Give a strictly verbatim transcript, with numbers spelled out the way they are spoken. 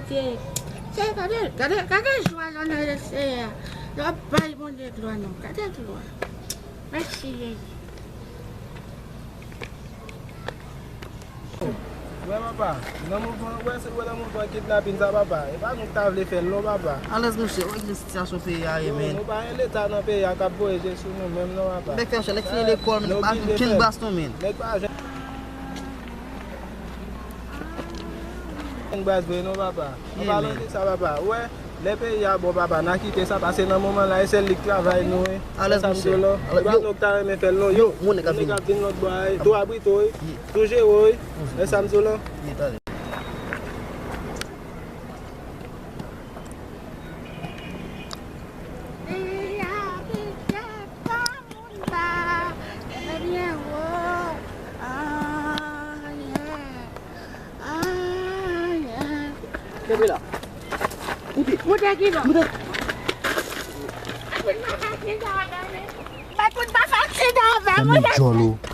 Se, se, gade, gade, gade jwa nou nan Seyè a. N ap bay Bondye glwa nou. Gade glwa. Mèsi, Jezi. Wè papa, nan mouvman, wè se wè nan mouvman kidnapin sa papa. E pa nou k ta vle fè l non papa. Alèz monchè, wè ki jan sitiyasyon peyi a ye, men. Nou pa gen leta nan peyi a k ap voye je sou nou menm non papa. Nèg fè chè, nèg fini lekòl, men pa jwenn kenn bas non men. Nèg pa jwenn kenn bas vre non papa. An palan de sa papa, wè, lè peyi a bon papa, n a kite sa, pase nan moman la, e sèl li k travay nou, wi. Alèz monchè. E pa nou k ta renmen fè l non, yo, moun nèg ap vin. Nèg ap vin lòt bò a, tou abrite w, wi. Tou jere w, wi. Lè sa m di w lan. Ye, talè. Kenbe la. Moute. Moute ki bò? Moute. Mèt moun pa fè aksidan avè m. Gad nèg djòl ou.